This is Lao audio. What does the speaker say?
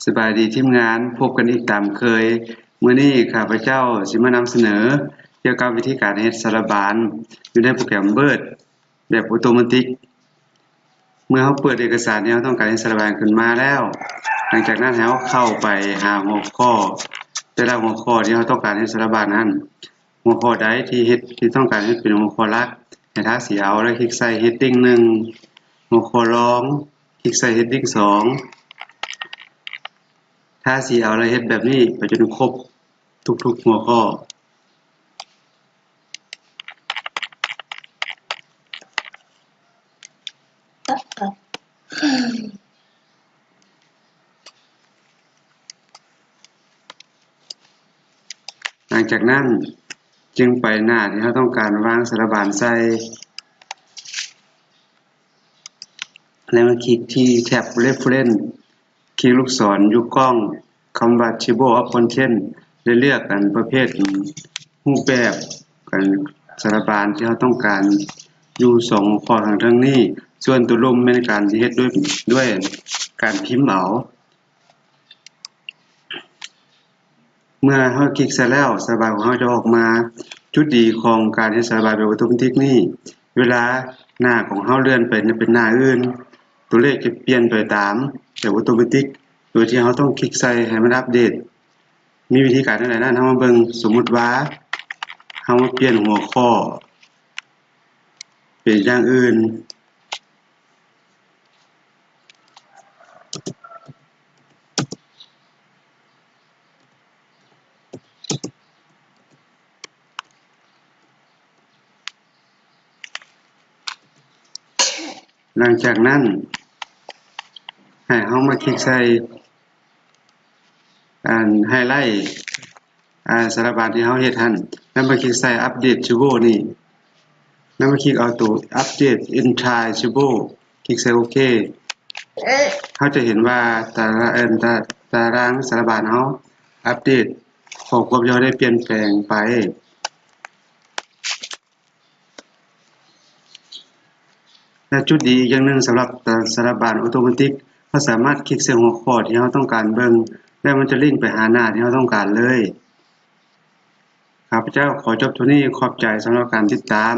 ສະບາຍດີທີມງານ, ພົບກັນອີກຕາມເຄີຍ. ມື້ນີ້ຂ້າພະເຈົ້າຊິມານຳສະເໜີກ່ຽວກັບວິທີການເຮັດສາລະບານຢູ່ໃນໂປຣແກຣມ Word ແບບໂອໂຕເມຕິກ. ເມື່ອເຮົາເປີດເອກະສານທີ່ເຮົາຕ້ອງການເຮັດສາລະບານຂຶ້ນມາແລ້ວ, ຫຼັງຈາກນັ້ນໃຫ້ເຮົາເຂົ້າໄປຫາຫົວຂໍ້, ແຕ່ລະຫົວຂໍ້ທີ່ເຮົາຕ້ອງການເຮັດສາລະບານນັ້ນ. ຫົວຂໍ້ໃດທີ່ເຮັດ, ທີ່ຕ້ອງການເຮັດເປັນຫົວຂໍ້ຫຼັກ, ໃຫ້ທາສີເອົາ ແລ້ວຄລິກໃສ່ Heading ໜຶ່ງ, ຫົວຂໍ້ລອງ, ຄລິກໃສ່ Heading ສອງ, ທາສີເອົາ ແລ້ວເຮັດແບບນີ້ໄປຈົນຄົບທຸກໆຫົວຂໍ້. ຫຼັງຈາກນັ້ນຈຶ່ງໄປໜ້າທີ່ເຮົາຕ້ອງການວາງສາລະບານໃສ່ ແລ້ວມາຄລິກທີ່ແທັບ Reference, ຄລິກລູກສອນຢູ່ກ້ອງຄຳວ່າ Table of Contents ແລະເລືອກອັນປະເພດ ຮູບແບບການສາລະບານທີ່ເຮົາຕ້ອງການຢູ່ສອງຫົວຂໍ້ທາງເທິງນີ້, ສ່ວນຕົວລຸ່ມແມ່ນການເຮັດດ້ວຍ, ດ້ວຍການພິມເອົາ. ເມື່ອເຮົາຄລິກໃສ່ແລ້ວ, ສາລະບານຂອງເຮົາຈະອອກມາ. ຈຸດດີຂອງການເຮັດສາລະບານແບບໂອໂຕເມຕິກນີ້, ເວລາໜ້າຂອງເຮົາເລື່ອນໄປເປັນໜ້າອື່ນ, ຕົວເລກຈະປ່ຽນໄປຕາມແບບໂອໂຕເມຕິກ ໂດຍທີ່ເຮົາຕ້ອງຄລິກໃສ່ໃຫ້ມັນອັບເດດ. ມີວິທີການແນວໃດນັ້ນ ເຮົາມາເບິ່ງ. ສົມມຸດວ່າເຮົາມາປ່ຽນຫົວຂໍ້ເປັນຢ່າງອື່ນ. ຫຼັງຈາກນັ້ນ ໃຫ້ເຮົາມາຄລິກໃສ່ ອັນ highlight ອາ ສາລະບານທີ່ເຮົາເຮັດຫັ້ນ ແລ້ວມາຄລິກໃສ່ Update Table ນີ້ ແລ້ວມາຄລິກເອົາໂຕ Update Entire Table, ຄລິກໃສ່ໂອເຄ. ເຮົາຈະເຫັນວ່າຕາລາງ ເອີ້ນ ຕາ ຕາລາງສາລະບານເຮົາອັບເດດ ຂໍ້ຄວາມທີ່ເຮົາໄດ້ປ່ຽນແປງໄປ. ແລະ ຈຸດດີອີກຢ່າງໜຶ່ງສຳລັບສາລະບານໂອໂຕເມຕິກ, ເຮົາສາມາດຄລິກໃສ່ຫົວຂໍ້ທີ່ເຮົາຕ້ອງການເບິ່ງ ແລະ ມັນຈະລິ້ງໄປຫາໜ້າທີ່ເຮົາຕ້ອງການເລີຍ. ຂ້າພະເຈົ້າຂໍຈົບເທົ່ານີ້. ຂອບໃຈສຳລັບການຕິດຕາມ.